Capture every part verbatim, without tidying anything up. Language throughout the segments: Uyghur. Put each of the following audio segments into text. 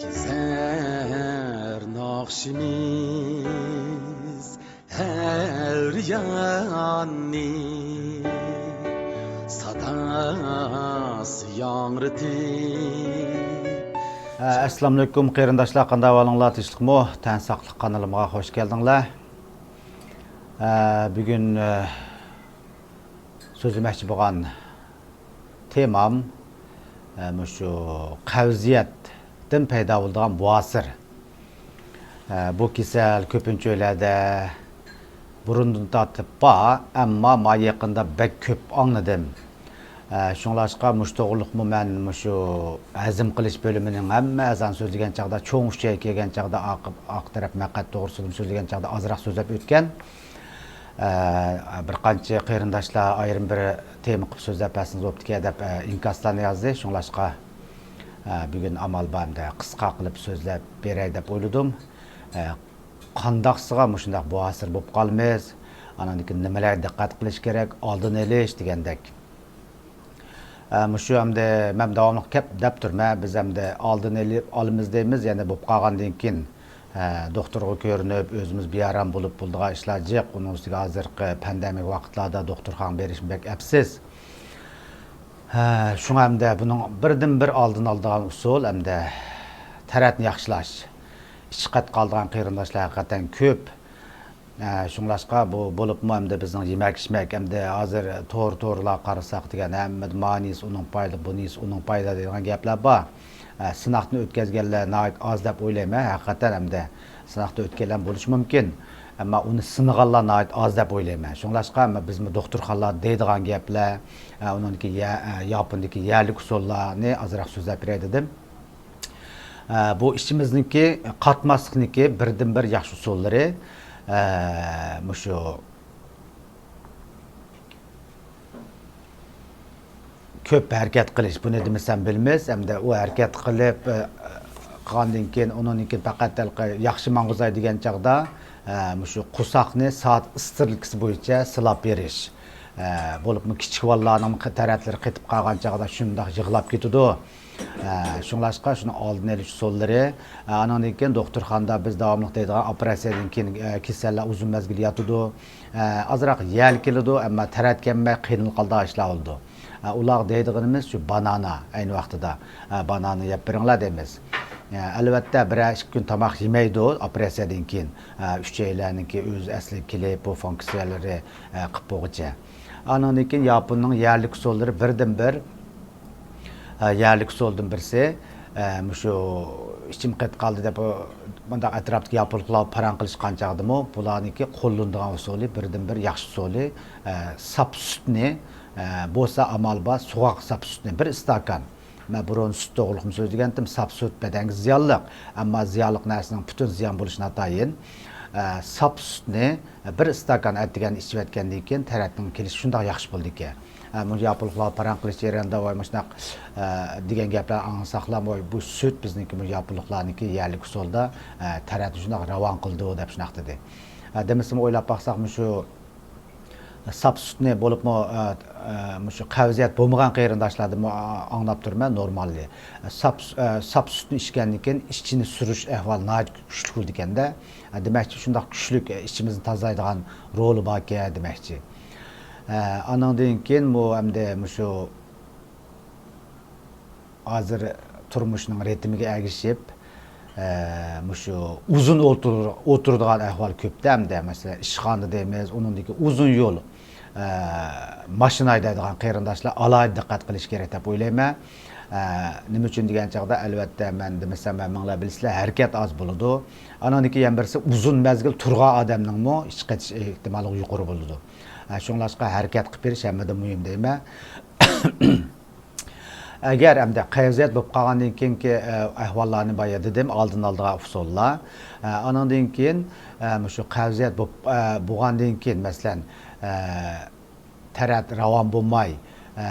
كېزەر ناخشىمىز ھەر ياننى ساداسى ياڭرىتىپ. ئەسسالامۇئەلەيكۇم قېرىنداشلار، قانداق ئەھۋالىڭلار؟ تىنچلىقمۇ؟ تەن ساقلىق قانىلىمغا خوش كەلدىڭلار. ئە، بۈگۈن، ئە، سۆزلىمەكچى بولغان تېمام، ئە، مۇشۇ قەۋزىيەتتىن پەيدا بولىدىغان بوۋاسىر. ئە، بۇ كېسەل كۆپىنچە ئۆيلەردە بۇرۇندىن تارتىپ بار، ئەمما ما يېقىندا بەك كۆپ ئاڭلىدىم. ئە، شۇڭلاشقا مۇشۇ توغرىلىقمۇ مەن مۇشۇ ھەزىم قىلىش بۆلۈمىنىڭ ھەممە ئەزاسىنى سۆزلىگەن چاغدا، چوڭ ئۈچەيگە كەلگەن چاغدا، ئارقا، ئارقا تەرەپ مەقئەت توغرىسىدىمۇ سۆزلىگەن چاغدا ئازراق سۆزلەپ ئۆتكەن. ئە، بىر قانچە قېرىنداشلار ئايرىم بىر تېما قىلىپ سۆزلەپ بەرسىڭىز بوپتىكەن دەپ، ئە، ئىنكاسلارنى يازدى. شۇڭلاشقا، ئە، بۈگۈن ئامال بار ئەمدى قىسقا قىلىپ سۆزلەپ بېرەي دەپ ئويلىدىم. ئە، قانداقسىغا مۇشۇنداق بوۋاسىر بولۇپ قالىمىز؟ ئانىڭدىن كېيىن نېمىلەرگە دىققەت قىلىش كېرەك؟ ئالدىنى ئېلىش دېگەندەك. ئە، مۇشۇ ئەمدى مەن داۋاملىق كەپ دەپ تۇرمەن، بىز ئەمدى ئالدىنى ئېلىپ ئالىمىز دەيمىز، يەنە بولۇپ قالغاندىن كېيىن، ئە، دوختۇرغا كۆرۈنۈپ، ئۆزىمىز بىئارام بولۇپ بولىدىغان ئىشلار جىق. ئۇنىڭ ئۈستىگە ھازىرقى پاندېمىك ۋاقىتلاردا دوختۇرخانىغا بېرىشمۇ بەك ئەپسىز. ھە، شۇڭا ئەمدى بۇنىڭ بىردىنبىر ئالدىنى ئالىدىغان ئۇسۇل ئەمدى تەرەتنى ياخشىلاش. ئىچى قېتىپ قالىدىغان قېرىنداشلار ھەقىقەتەن كۆپ. ئە، شۇڭلاشقا بۇ بولۇپمۇ ئەمدى بىزنىڭ يېمەك-ئىچمەك، ئەمدى ھازىر تور-تورلارغا قارىساق دېگەن ھەممىدە مانىسى ئۇنىڭ پايدا، بۇنىسى ئۇنىڭ پايدا دەيدىغان گەپلەر بار. ئە، سىناقتىن ئۆتكەزگەنلەر ناھايىتى ئاز دەپ ئويلايمەن. ھەقىقەتەن ئەمدى سىناقتىن ئۆتكەنلەر بولۇشى مۇمكىن. ئەمما ئۇنى سىنىغانلار ناھايىتى ئاز دەپ ئويلايمەن. شۇڭلاشقا ئەمما بىزمۇ دوختۇرخانىلاردا دەيدىغان گەپلەر، ئە، ئۇنىڭدىكى يە-، ئە، ياپوندىكى يەرلىك ئۇسۇللارنى ئازراق سۆزلەپ بېرەي دېدىم. ئە، بۇ ئىچىمىزنىڭكى قاتماسلىقنىڭكى بىردىنبىر ياخشى ئۇسۇللىرى، ئە، مۇشۇ كۆپ ھەرىكەت قىلىش. بۇنى دېمىسەم بىلمەس. ئەمدى ئۇ ھەرىكەت قىلىپ، ئە، قىلغاندىن كېيىن، ئۇنىڭدىن كېيىن پەقەت ھېلىقى ياخشى ماڭغۇزاي دېگەن چاغدا، ئە، مۇشۇ قورساقنى سائەت ئىستىرلىكىسى بويىچە سىلاپ بېرىش. ئە، بولۇپمۇ كىچىك بالىلارنىڭ تەرەتلىرى قېتىپ قالغان چاغدا شۇنداق يىغلاپ كېتىدۇ. ئە، شۇڭلاشقا شۇنىڭ ئالدىنى ئېلىش ئۇسۇللىرى. ئە، ئانىڭدىن كېيىن دوختۇرخانىدا بىز داۋاملىق دەيدىغان ئوپېراتسىيەدىن كېيىن، ئە، كېسەللەر ئۇزۇن مەزگىل ياتىدۇ. ئە، ئازراق يەل كېلىدۇ، ئەمما تەرەت كەلمەي قىينىلىپ قالىدىغان ئىشلار بولىدۇ. ئە، ئۇلارغا دەيدىغىنىمىز شۇ بانانا ئەينى ۋاقتىدا. ئە، بانانا يەپ بېرىڭلار دەيمىز. ئە، ئەلۋەتتە، بىرەر ئىككى كۈن تاماق يېمەيدۇ ئوپېراتسىيەدىن كېيىن. ئە، ئۈچەيلەرنىڭكى ئۆزى ئەسلىگە كېلىپ، بۇ فۇنكسىيەلىرى، ئە، قىپ بولغۇچە. ئانىڭدىن كېيىن ياپوننىڭ يەرلىك ئۇسۇللىرى بىردىنبىر، ئە، يەرلىك ئۇسۇلدىن بىرسى، ئە، مۇشۇ ئىچىم قېتىپ قالدى دەپ، ئۇ، مۇنداق ئەتراپتىكى ياپونلۇقلار پاراڭ قىلىشقان چاغدىمۇ، بۇلارنىڭكى قوللىنىدىغان ئۇسۇلى، بىردىنبىر ياخشى ئۇسۇلى، ئە، ساپ سۈتنى، ئە، بولسا ئامال بار، سوغۇق ساپ سۈتنى بىر ئىستاكان. مەن بۇرۇن سۈت توغرىلىقمۇ سۆزلىگەنتىم، ساپ سۈت بەدەنگە زىيانلىق. ئەمما زىيانلىق نەرسىنىڭ پۈتۈن زىيان بولۇشى ناتايىن. ئە، ساپ سۈتنى بىر ئىستاكان ئەتىگەن ئىچىۋەتكەندىن كېيىن تەرەتنىڭ كېلىشى شۇنداق ياخشى بولىدىكەن. ئە، مۇشۇ ياپونلۇقلار پاراڭ قىلىش جەريانىدا، ۋاي، مۇشۇنداق، ئە، دېگەن گەپلەر ئاڭلىساقلا، ۋاي، بۇ سۈت بىزنىڭكى مۇشۇ ياپونلۇقلارنىڭكى يەرلىك ئۇسۇلدا، ئە، تەرەتنى شۇنداق راۋان قىلىدۇ دەپ شۇنداق دېدى. ئە، دېمىسىمۇ ئويلاپ باقساق، مۇشۇ ساپ سۈتنى بولۇپمۇ، ئە، ئە، مۇشۇ قەۋزىيەت بولمىغان قېرىنداشلاردىنمۇ، ئا-، ئاڭلاپ تۇرىمەن، نورماللى. ساپ، ئە، ساپ سۈتنى ئىچكەندىن كېيىن ئىچىنى سۈرۈش ئەھۋالى ناھايىتى كۈچلۈك بولىدىكەن-دە. ئە، دېمەكچى، شۇنداق كۈچلۈك، ئە، ئىچىمىزنى تازىلايدىغان رولى باركەن دېمەكچى. ئە، ئانىڭدىن كېيىن بۇ ئەمدى مۇشۇ ھازىر تۇرمۇشنىڭ رىتىمىگە ئەگىشىپ، ئە، مۇشۇ ئۇزۇن ئولتۇر-، ئولتۇرىدىغان ئەھۋال كۆپتە ئەمدى. مەسىلەن، ئىشخانىدا دەيمىز، ئۇنىڭدىكى ئۇزۇن يول، ئە، ماشىنا ھەيدەيدىغان قېرىنداشلار ئالاھىدە دىققەت قىلىش كېرەك دەپ ئويلايمەن. ئە، نېمە ئۈچۈن دېگەن چاغدا، ئەلۋەتتە، مەن دېمىسەم، ھەممىڭلار بىلىسىلەر، ھەرىكەت ئاز بولىدۇ. ئانىڭدىن كېيىن يەنە بىرسى، ئۇزۇن مەزگىل تۇرغان ئادەمنىڭمۇ ئىچ قېتىش ئېھتىماللىقى يۇقىرى بولىدۇ. ئە، شۇڭلاشقا ھەرىكەت قىلىپ بېرىش ھەممىدىن مۇھىم دەيمەن. ئەگەر ئەمدى قەۋزىيەت بولۇپ قالغاندىن كېيىنكى، ئە، ئەھۋاللارنى بايا دېدىم، ئالدىنى ئالىدىغان ئۇسۇللار. ئە، ئانىڭدىن كېيىن، ئە، مۇشۇ قەۋزىيەت بولۇپ، ئە، بولغاندىن كېيىن، مەسىلەن، ئە، تەرەت راۋان بولماي، ئە،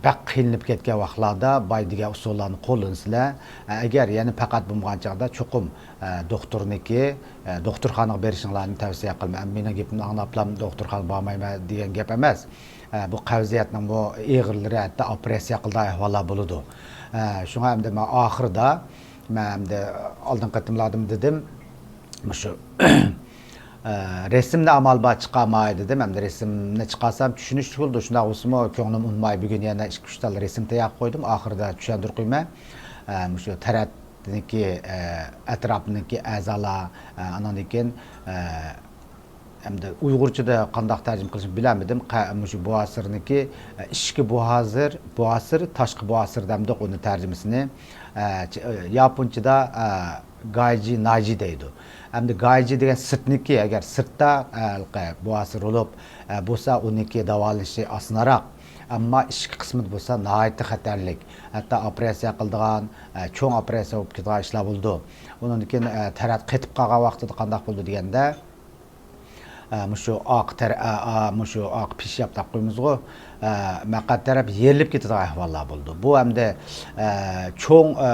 بەك قىينىلىپ كەتكەن ۋاقىتلاردا بايا دېگەن ئۇسۇللارنى قوللىنىسىلەر. ئە، ئەگەر يەنە پەقەت بولمىغان چاغدا چوقۇم، ئە، دوختۇرنىڭكى، ئە، دوختۇرخانىغا بېرىشىڭلارنى تەۋسىيە قىلىمەن. مېنىڭ گېپىمنى ئاڭلاپلا دوختۇرخانىغا بارمايمەن دېگەن گەپ ئەمەس. ئە، بۇ قەۋزىيەتنىڭ بۇ ئېغىرلىرى ھەتتا ئوپېراتسىيە قىلىدىغان ئەھۋاللار بولىدۇ. ئە، شۇڭا ئەمدى مەن ئاخىرىدا، مەن ئەمدى ئالدىنقى قېتىملاردىمۇ دېدىم، مۇشۇ ئە، رەسىمنى ئامال بار چىقارماي دېدىم. ئەمدى رەسىمنى چىقارسام چۈشىنىشلىك بولىدۇ. شۇنداق بولسىمۇ كۆڭلۈم ئۇنىماي، بۈگۈن يەنە ئىككى ئۈچ تال رەسىم تەييار قىلىپ قويدۇم. ئاخىرىدا چۈشەندۈرۈپ قويىمەن. ئە، مۇشۇ تەرەتنىكى، ئە، ئەتراپنىكى ئەزالار، ئە، ئانىڭدىن كېيىن، ئە، ئەمدى ئۇيغۇرچىدا قانداق تەرجىمە قىلىشنى بىلەلمىدىم. قە-، مۇشۇ بوئاسىرنىكى، ئە، ئىچكى بوھازىر، بوئاسىر، تاشقى بوئاسىر دەمدۇق ئۇنى تەرجىمىسىنى. ئە، چ-، ئە، ياپونچىدا، ئە، گايجى، نايجى دەيدۇ. ئەمدى گايجى دېگەن سىرتنىكى، ئەگەر سىرتتا، ئە، ھېلىقى بوئاسىر بولۇپ، ئە، بولسا ئۇنىڭكى داۋالىنىشى ئاسانراق. ئەمما ئىچكى قىسمىدا بولسا ناھايىتى خەتەرلىك. ھەتتا ئوپېراتسىيە قىلىدىغان، ئە، چوڭ ئوپېراتسىيە بولۇپ كېتىدىغان ئىشلار بولىدۇ. ئۇنىڭدىن كېيىن، ئە، تەرەت قېتىپ قالغان ۋاقتىدا قانداق بولىدۇ دېگەندە، ئە، مۇشۇ ئارقا تەر-، ئە، ئا، مۇشۇ ئارقا پېشاپ دەپ قويىمىزغۇ، ئە، مەقئەت تەرەپ يېرىلىپ كېتىدىغان ئەھۋاللار بولىدۇ. بۇ ئەمدى، ئە، چوڭ، ئە،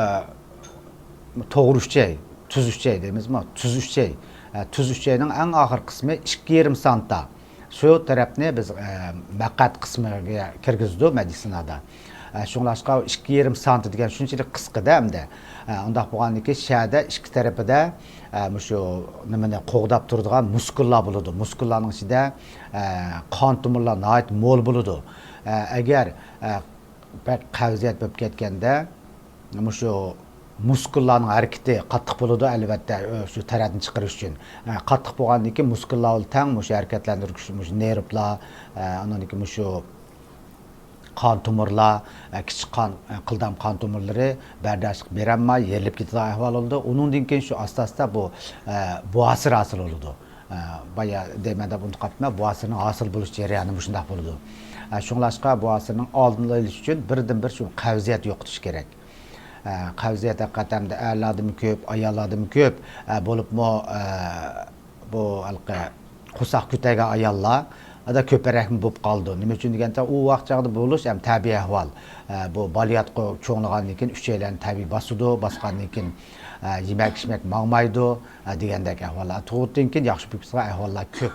توغرا ئۈچەي، تۈز ئۈچەي دەيمىزمۇ؟ تۈز ئۈچەي. ئە، تۈز ئۈچەينىڭ ئەڭ ئاخىرقى قىسمى ئىككى يېرىم سانتا. شۇ تەرەپنى بىز، ئە، مەقئەت قىسمىغا كىرگۈزىدۇ مېدىتسىنادا. ئە، شۇڭلاشقا ئىككى يېرىم سانتى دېگەن شۇنچىلىك قىسقىدە ئەمدى. ئە، ئۇنداق بولغاندىن كېيىن شەدە ئىككى تەرىپىدە، ئە، مۇشۇ نېمىنى قوغداپ تۇرىدىغان مۇسكۇللار بولىدۇ. مۇسكۇللارنىڭ ئىچىدە، ئە، قان تومۇرلار ناھايىتى مول بولىدۇ. ئە، ئەگەر، ئە، بەك قەۋزىيەت بولۇپ كەتكەندە، مۇشۇ مۇسكۇللارنىڭ ھەرىكىتى قاتتىق بولىدۇ، ئەلۋەتتە، شۇ تەرەتنى چىقىرىش ئۈچۈن. ئە، قاتتىق بولغاندىن كېيىن مۇسكۇللار بىلەن تەڭ مۇشۇ ھەرىكەتلەندۈرگۈچ، مۇشۇ نېرۋلار، ئە، ئاندىن كېيىن مۇشۇ قان تومۇرلار، ئە، كىچىك قان، ئە، قىلدام قان تومۇرلىرى بەرداشلىق بېرەلمەي يېرىلىپ كېتىدىغان ئەھۋال بولىدۇ. ئۇنىڭدىن كېيىن شۇ ئاستا-ئاستا بۇ، ئە، بوئاسىر ھاسىل بولىدۇ. ئە، بايا دەيمەن دەپ ئۇنتۇپ قاپتىمەن، بوئاسىرنىڭ ھاسىل بولۇش جەريانى مۇشۇنداق بولىدۇ. ئە، شۇڭلاشقا بوئاسىرنىڭ ئالدىنى ئېلىش ئۈچۈن بىردىنبىر شۇ قەۋزىيەت يوقىتىش كېرەك. ئە، قەۋزىيەت ھەقىقەتەن ئەرلەردىمۇ كۆپ، ئاياللاردىمۇ كۆپ. ئە، بولۇپمۇ، ئە، بۇ ھېلىقى قورساق كۆتەرگەن ئاياللاردا كۆپرەكمۇ بولۇپ قالىدۇ. نېمە ئۈچۈن دېگەندە، ئۇ ۋاقىت چاغدا بولۇش ھەم تەبىئىي ئەھۋال. ئە، بۇ بالىياتقۇ چوڭلىغاندىن كېيىن ئۈچەيلەرنى تەبىئىي باسىدۇ، باسقاندىن كېيىن، ئە، يېمەك ئىچمەك ماڭمايدۇ، ئە، دېگەندەك ئەھۋاللار. تۇغۇتتىن كېيىن ياخشى بولۇپ كېتىدىغان ئەھۋاللار كۆپ.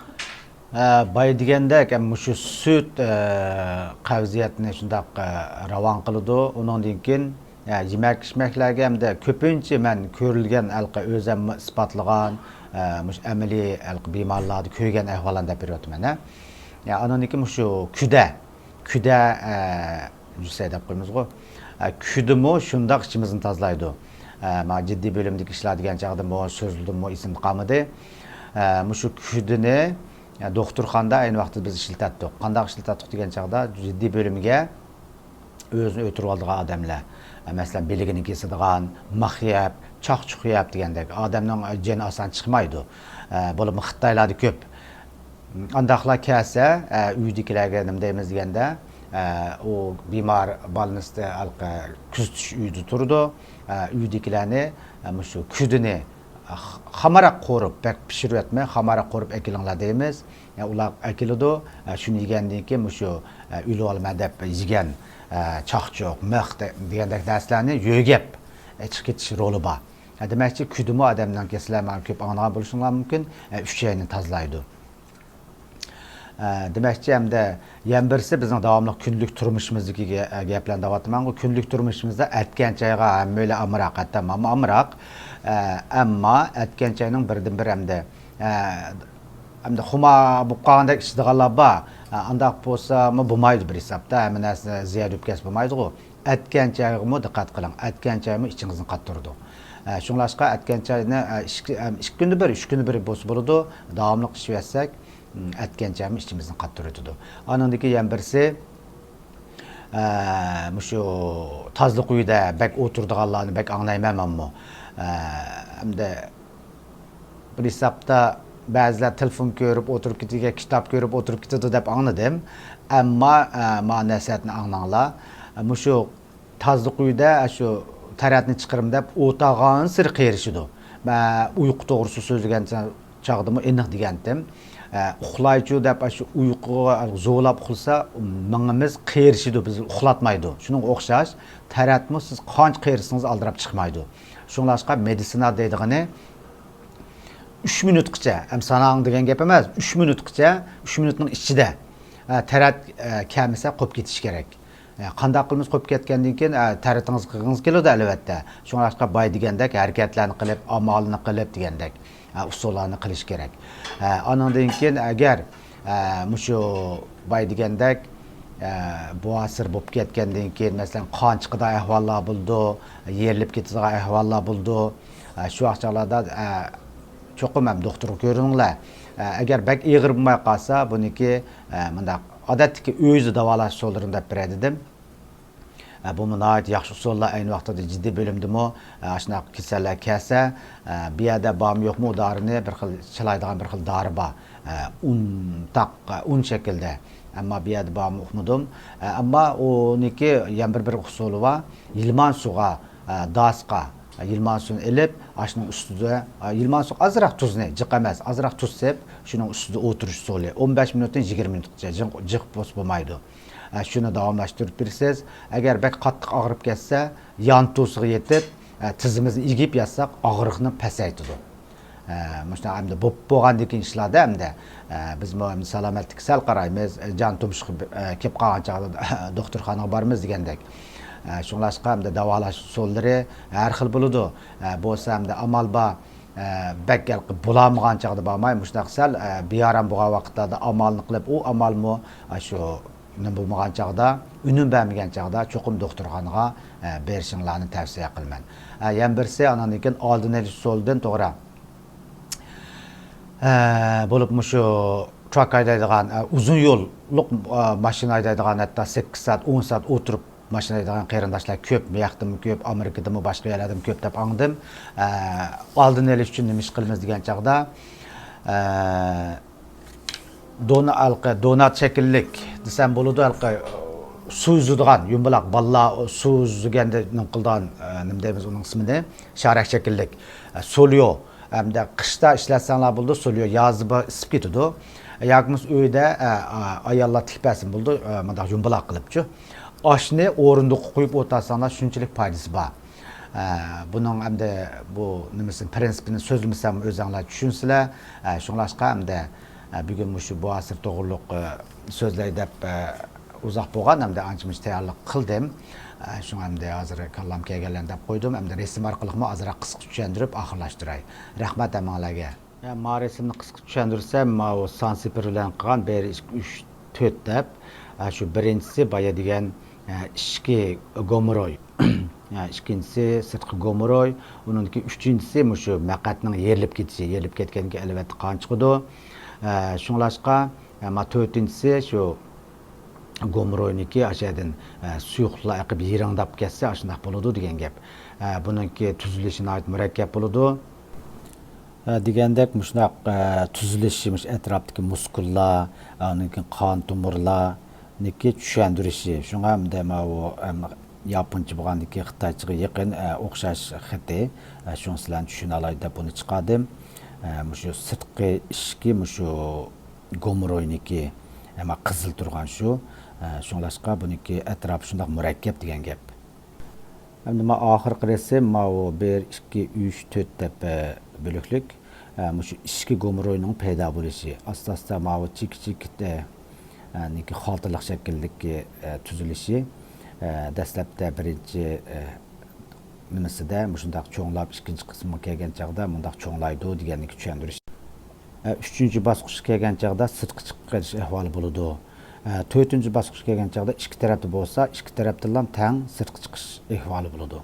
ئە، بايا دېگەندەك، ئە، مۇشۇ سۈت، ئە، قەۋزىيەتنى شۇنداق، ئە، راۋان قىلىدۇ. ئۇنىڭدىن كېيىن، ئە، يېمەك ئىچمەكلەرگە ھەمدە كۆپىنچە مەن كۆرۈلگەن ھېلىقى ئۆزۈم ئىسپاتلىغان، ئە، مۇشۇ ئەمەلىي ھېلىقى بىمارلاردا كۆرگەن ئەھۋاللارنى دەپ بېرىۋاتىمەن، ھە. ئە، ئانىڭدىن كېيىن مۇشۇ كۈدە، كۈدە، ئە، جۈسسە دەپ قويىمىزغۇ. ئە، كۈدىمۇ شۇنداق ئىچىمىزنى تازىلايدۇ. ئە، مانا جىددىي بۆلۈمدىكى ئىشلار دېگەن چاغدا مۇ-، سۆزلىدىممۇ ئېسىمدە قالمىدى. ئە، مۇشۇ كۈدىنى، ئە، دوختۇرخانىدا ئەينى ۋاقىتتا بىز ئىشلىتەتتۇق. قانداق ئىشلىتەتتۇق دېگەن چاغدا، جىددىي بۆلۈمگە ئۆزىنى ئۆلتۈرۈۋالىدىغان ئادەملەر، ئە، مەسىلەن، بىلىكىنى كېسىدىغان، مىخ يەپ، چاقچۇق يەپ دېگەندەك ئادەمنىڭ جېنى ئاسان چىقمايدۇ. ئە، بولۇپمۇ خىتايلاردا كۆپ. ئانداقلار كەلسە، ئە، ئۆيدىكىلەرگە نېمە دەيمىز دېگەندە، ئە، ئۇ بىمار بالنىستى ھېلىقى كۆزىتىش ئۆيىدە تۇرىدۇ. ئە، ئۆيدىكىلەرنى، ئە، مۇشۇ كۈدىنى، ئە، خاماراق قورۇپ، بەك پىشۇرۇۋەتمەي، خاماراق قورۇپ ئەكېلىڭلار دەيمىز. ئە، ئۇلار ئەكېلىدۇ. ئە، شۇنى يېگەندىن كېيىن مۇشۇ، ئە، ئۆلۈۋالىمەن دەپ يېگەن، ئە، چاقچۇق، مىخ دە-، دېگەندەك نەرسىلەرنى يۆگەپ، ئە، چىقىپ كېتىش رولى بار. ئە، دېمەكچى، كۈدىمۇ ئادەمنىڭ كېسىلى، مانا كۆپ ئاڭلىغان بولۇشۇڭلار مۇمكىن، ئە، ئۈچەينى تازىلايدۇ. ئە، دېمەكچى، ھەمدە يەنە بىرسى بىزنىڭ داۋاملىق كۈندىلىك تۇرمۇشىمىزدىكى گە-، گەپلەرنى دەۋاتىمەنغۇ، كۈندىلىك تۇرمۇشىمىزدا ئەتكەن چايغا ھەممەيلەن ئامراق، ھەتتا ماما ئامراق. ئە، ئەمما ئەتكەن چاينىڭ بىردىنبىر ھەمدە، ئە، ھەمدە خۇمار بولۇپ قالغاندەك ئىچىدىغانلار بار. ئە، ئانداق بولسىمۇ بولمايدۇ بىر ھېسابتا، ھەممە نەرسە زىيادە بولۇپ كەتسە بولمايدىغۇ. ئەتكەن چايغىمۇ دىققەت قىلىڭ. ئەتكەن چايمۇ ئىچىڭىزنى قاتتۇرىدۇ. ئە، شۇڭلاشقا ئەتكەن چاينى، ئە، ئىككى، ئەم، ئىككى كۈندە بىر، ئۈچ كۈندە بىر بولسا بولىدۇ. داۋاملىق ئىچىۋەتسەك، ئەتكەن چايمۇ ئىچىمىزنى قاتتۇرۇۋېتىدۇ. ئانىڭدىن كېيىن يەنە بىرسى، ئە، مۇشۇ تازىلىق ئۆيىدە بەك ئولتۇرىدىغانلارنى بەك ئاڭلايمەن مەنمۇ. ئە، ئەمدى بىر ھېسابتا بەزىلەر تېلېفون كۆرۈپ ئولتۇرۇپ كېتىدىكەن، كىتاب كۆرۈپ ئولتۇرۇپ كېتىدۇ دەپ ئاڭلىدىم. ئەمما، ئە، مانا نەسىھەتنى ئاڭلاڭلار. مۇشۇ تازىلىق ئۆيىدە شۇ تەرەتنى چىقىرىمەن دەپ ئولتۇرغانسېرى قېرىشىدۇ. مەن ئۇيقۇ توغرىسىدا سۆزلىگەن چاغدىمۇ ئېنىق دېگەنتىم. ئە، ئۇخلايچۇ دەپ شۇ ئۇيقۇغا زورلاپ ئۇخلىسا، مېڭىمىز قېرىشىدۇ، بىزنى ئۇخلاتمايدۇ. شۇنىڭغا ئوخشاش، تەرەتمۇ سىز قانچە قېرىسىڭىز ئالدىراپ چىقمايدۇ. شۇڭلاشقا مېدىتسىنا دەيدىغىنى، ئۈچ مىنۇتقىچە، ئەمدى ساناڭ دېگەن گەپ ئەمەس، ئۈچ مىنۇتقىچە، ئۈچ مىنۇتنىڭ ئىچىدە، ئە، تەرەت، ئە، كەلمىسە قوپۇپ كېتىش كېرەك. ئە، قانداق قىلمىسا قوپۇپ كەتكەندىن كېيىن، ئە، تەرىتىڭىز قىلغىڭىز كېلىدۇ، ئەلۋەتتە. شۇڭلاشقا باي دېگەندەك ھەرىكەتلەرنى قىلىپ، ئامالنى قىلىپ دېگەندەك، ئە، ئۇسۇللارنى قىلىش كېرەك. ئە، ئانىڭدىن كېيىن ئەگەر، ئە، مۇشۇ باي دېگەندەك، ئە، بوۋاسىر بولۇپ كەتكەندىن كېيىن، مەسىلەن، قان چىقىدىغان ئەھۋاللار بولىدۇ، يېرىلىپ كېتىدىغان ئەھۋاللار بولىدۇ. ئە، شۇ ۋاقىت چاغلاردا، ئە، چوقۇم ھەم دوختۇرغا كۆرۈنۈڭلار. ئە، ئەگەر بەك ئېغىر بولماي قالسا، بۇنىڭكى، ئە، مۇنداق ئادەتتىكى ئۆزى داۋالاش ئۇسۇللىرىنى دەپ بېرەي دېدىم. ئە، بۇمۇ ناھايىتى ياخشى ئۇسۇللار. ئەينى ۋاقىتتا جىددىي بۆلۈمدىمۇ، ئە، ئاشۇنداق كېسەللەر كەلسە، ئە، بۇ يەردە بارمۇ يوقمۇ، ئۇ دارىنى بىر خىل چىلايدىغان بىر خىل دارى بار. ئە، ئۇن تاق، ئە، ئۇن شەكلىدە. ئەمما بۇ يەردە بارمۇ ئۇقمىدىم. ئە، ئەمما ئۇنىڭكى يەنە بىر، بىر ئۇسۇلى بار. يىلمان سۇغا، ئە، داسقا، ئە، يىلمان سۇنى ئېلىپ، ئاشۇنىڭ ئۈستىدە، ئە، يىلمان سۇ ئازراق تۇزنى، جىق ئەمەس، ئازراق تۇز سېلىپ، شۇنىڭ ئۈستىدە ئولتۇرۇش ئۇسۇلى. ئون بەش مىنۇتتىن يىگىرمە مىنۇتقىچە جىق، جىق بولسا بولمايدۇ. ئە، شۇنى داۋاملاشتۇرۇپ بېرىسىز. ئەگەر بەك قاتتىق ئاغرىپ كەتسە، يانتۇسىغا يېتىپ، ئە، تىزىمىزنى ئېگىپ ياتساق، ئاغرىقنى پەسەيتىدۇ. ئە، مۇشۇنداق ئەمدى بوپ بولغاندىن كېيىن ئىشلاردا ئەمدى، ئە، بىزمۇ ئەمدى سالامەتلىككە سەل قارايمىز، ئە، جان تۇمشۇقى، ئە، كېلىپ قالغان چاغدا دوختۇرخانىغا بارىمىز دېگەندەك. ئە، شۇڭلاشقا ئەمدى داۋالاش ئۇسۇللىرى ھەر خىل بولىدۇ. ئە، بولسا ئەمدى ئامال بار، ئە، بەك ھېلىقى بولالمىغان چاغدا بارماي، مۇشۇنداق سەل، ئە، بىئارام بولغان ۋاقىتلاردا ئامالنى قىلىپ، ئۇ ئامالمۇ، ئە، شۇ نېمە بولمىغان چاغدا، ئۈنۈم بەرمىگەن چاغدا چوقۇم دوختۇرخانىغا، ئە، بېرىشىڭلارنى تەۋسىيە قىلىمەن. ئە، يەنە بىرسى، ئانىڭدىن كېيىن ئالدىنى ئېلىش ئۇسۇلىدىن توغرا. ئە، بولۇپ مۇشۇ تراك ھەيدەيدىغان، ئە، ئۇزۇن يوللۇق، ئە، ماشىنا ھەيدەيدىغان، ھەتتا سەككىز سائەت، ئون سائەت ئولتۇرۇپ ماشىنا ھەيدەيدىغان قېرىنداشلار كۆپ، مۇياقتىمۇ كۆپ، ئامېرىكىدىمۇ، باشقا يەرلەردىمۇ كۆپ دەپ ئاڭلىدىم. ئە، ئالدىنى ئېلىش ئۈچۈن نېمە ئىش قىلىمىز دېگەن چاغدا، ئە، دونا-، ھېلىقى دونات شەكىللىك دېسەم بولىدۇ، ھېلىقى سۇ يۈزىدىغان يۇمبىلاق، بالىلار سۇ يۈزگەندە نېمە قىلىدىغان، ئە، نېمە دەيمىز ئۇنىڭ ئىسمىنى، شارەك شەكىللىك، ئە، سوليو. ھەمدە قىشتا ئىشلەتسەڭلار بولىدۇ، سوليو، يازدا بار ئىسسىپ كېتىدۇ. ياكى بولمىسا ئۆيدە، ئە، ئە، ئاياللار تىكىپ بەرسىمۇ بولىدۇ، ئە، مۇنداق يۇمبىلاق قىلىپچۇ. ئاشنى ئورۇندۇققا قويۇپ ئولتۇرساڭلار شۇنچىلىك پايدىسى بار. ئە، بۇنىڭ ئەمدى بۇ نېمىسىنى، پىرىنسىپىنى سۆزلىمىسەم ئۆزۈڭلار چۈشىنىسىلەر. ئە، شۇڭلاشقا ئەمدى، ئە، بۈگۈن مۇشۇ بوۋاسىر توغرۇلۇق، ئە، سۆزلەي دەپ، ئە، ئۇزاق بولغان، ئەمدى ئانچە-مۇنچە تەييارلىق قىلدىم. ئە، شۇڭا ئەمدى ھازىر كاللام كەلگەنلەرنى دەپ قويدۇم. ئەمدى رەسىم ئارقىلىقمۇ ئازراق قىسقا چۈشەندۈرۈپ ئاخىرلاشتۇراي. رەھمەت ھەممىڭلارگە. ئە، ما رەسىمنى قىسقا چۈشەندۈرسەم، ماۋۇ سانسېپىر بىلەن قىلغان بىر، ئىككى، ئۈچ، تۆت دەپ. ئە، شۇ بىرىنچىسى بايا دېگەن، ئە، ئىچكى گوموروي. ئە، ئىككىنچىسى سىرتقى گوموروي. ئۇنىڭدىكى ئۈچىنچىسى مۇشۇ مەقئەتنىڭ يېرىلىپ كېتىشى. يېرىلىپ كەتكەندىن كېيىن ئەلۋەتتە قان چىقىدۇ. ئە، شۇڭلاشقا، ئە، ما تۆتىنچىسى شۇ گوموروينىكى ئاشۇيەردىن، ئە، سۇيۇقلۇقلار ئېقىپ يىرىڭداپ كەتسە، ئاشۇنداق بولىدۇ دېگەن گەپ. ئە، بۇنىڭكى تۈزۈلۈشى ناھايىتى مۇرەككەپ بولىدۇ. ئە، دېگەندەك مۇشۇنداق، ئە، تۈزۈلۈشى مۇشۇ ئەتراپتىكى مۇسكۇللار، ئاندىن كېيىن قان تومۇرلارنىكى چۈشەندۈرۈشى. شۇڭا ئەمدى ماۋۇ، ئەم، ياپونچە بولغاندىكى خىتايچىغا يېقىن، ئە، ئوخشاش خېتى. ئە، شۇڭا سىلەرنى چۈشىنەلاي دەپ بۇنى چىقاردىم. ئە، مۇشۇ سىرتقى ئىشىكى مۇشۇ گومروينىكى، ئەمما قىزىل تۇرغان شۇ. ئە، شۇڭلاشقا بۇنىڭكى ئەتراپى شۇنداق مۇرەككەپ دېگەن گەپ. ئەمدى ما ئاخىرقى رەسىم، ماۋۇ بىر، ئىككى، ئۈچ، تۆت دەپ، ئە، بۆلۈكلۈك. ئە، مۇشۇ ئىچكى گومروينىڭ پەيدا بولۇشى. ئاستا-ئاستا ماۋۇ چېكە-چېكە، ئە، ئە، نىكى خالتىلىق شەكىلدىكى، ئە، تۈزۈلۈشى. ئە، دەسلەپتە بىرىنچى، ئە، نېمىسىدە مۇشۇنداق چوڭلاپ، ئىككىنچى قىسمىغا كەلگەن چاغدا مۇنداق چوڭلايدۇ دېگەنلىكى چۈشەندۈرۈش. ئە، ئۈچىنچى باسقۇچقا كەلگەن چاغدا سىرتقا چىقىپ قېلىش ئەھۋالى بولىدۇ. ئە، تۆتىنچى باسقۇچقا كەلگەن چاغدا ئىككى تەرەپتە بولسا، ئىككى تەرەپتىنلا تەڭ سىرتقا چىقىش ئەھۋالى بولىدۇ.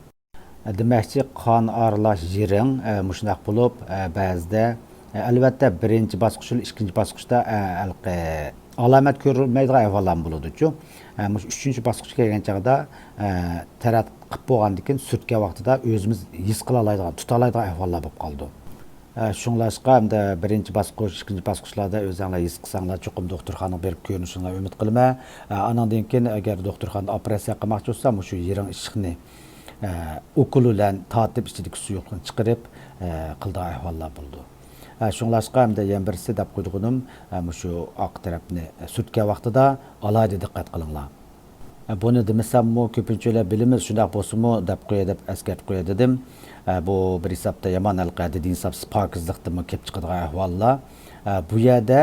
ئە، دېمەكچى، قان ئارىلاش يىرىڭ، ئە، مۇشۇنداق بولۇپ، ئە، بەزىدە، ئە، ئەلۋەتتە، بىرىنچى باسقۇچ بىلەن ئىككىنچى باسقۇچتا، ئە، ھېلىقى ئالامەت كۆرۈلمەيدىغان ئەھۋاللارمۇ بولىدۇچۇ. ئە، مۇشۇ ئۈچىنچى باسقۇچقا كەلگەن چاغدا، ئە، تەرەت قىپ بولغاندىن كېيىن سۈرتكەن ۋاقتىدا ئۆزىمىز ھېس قىلالايدىغان، تۇتالايدىغان ئەھۋاللار بولۇپ قالىدۇ. ئە، شۇڭلاشقا ئەمدى بىرىنچى باسقۇچ، ئىككىنچى باسقۇچلاردا ئۆزەڭلار ھېس قىلساڭلار، چوقۇم دوختۇرخانىغا بېرىپ كۆرۈنۈشۈڭلارنى ئۈمىد قىلىمەن. ئە، ئانىڭدىن كېيىن ئەگەر دوختۇرخانىدا ئوپېراتسىيە قىلماقچى بولسا، مۇشۇ يىرىڭ ئىششىقنى، ئە، ئوكۇل بىلەن تارتىپ ئىچىدىكى سۇيۇقلۇقنى چىقىرىپ، ئە، قىلىدىغان ئەھۋاللار بولىدۇ. ئە، شۇڭلاشقا ئەمدى يەنە بىرسى دەپ قويىدىغىنىم، ئە، مۇشۇ ئارقا تەرەپنى، ئە، سۈرتكەن ۋاقتىدا ئالاھىدە دىققەت قىلىڭلار. بۇنى دېمىسەممۇ، كۆپىنچىلەر بىلىمىز، شۇنداق بولسىمۇ دەپ قوياي دەپ ئەسكەرتىپ قوياي دېدىم. بۇ بىر ھېسابتا يامان ھالقىدىن ھېساب پاكىزلىقتىنمۇ كېلىپ چىقىدىغان ئەھۋاللار. بۇ يەردە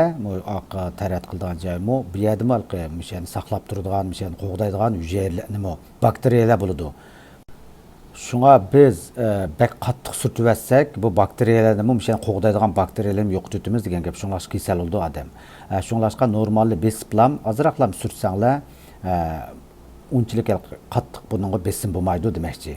تەرەت قىلىدىغان جايمۇ، بۇ يەردىمۇ ھالقى مۇشۇ يەرنى ساقلاپ تۇرىدىغان، مۇشۇ يەرنى قوغدايدىغان ھۈجەيرىلەرنىمۇ، باكتېرىيەلەر بولىدۇ. شۇڭا بىز بەك قاتتىق سۈرتۈۋەتسەك، بۇ باكتېرىيەلەرنىمۇ، مۇشۇ يەرنى قوغدايدىغان باكتېرىيەلەرنى يوقىتىۋېتىمىز دېگەن گەپ. شۇڭلاشقا كېسەل بولىدۇ ئادەم. شۇڭلاشقا نورمالنى بېسىپلام، ئازراقلام سۈرتسەڭلار، ئۇنچىلىك قاتتىق بۇنىڭغا بېسىم بولمايدۇ دېمەكچى.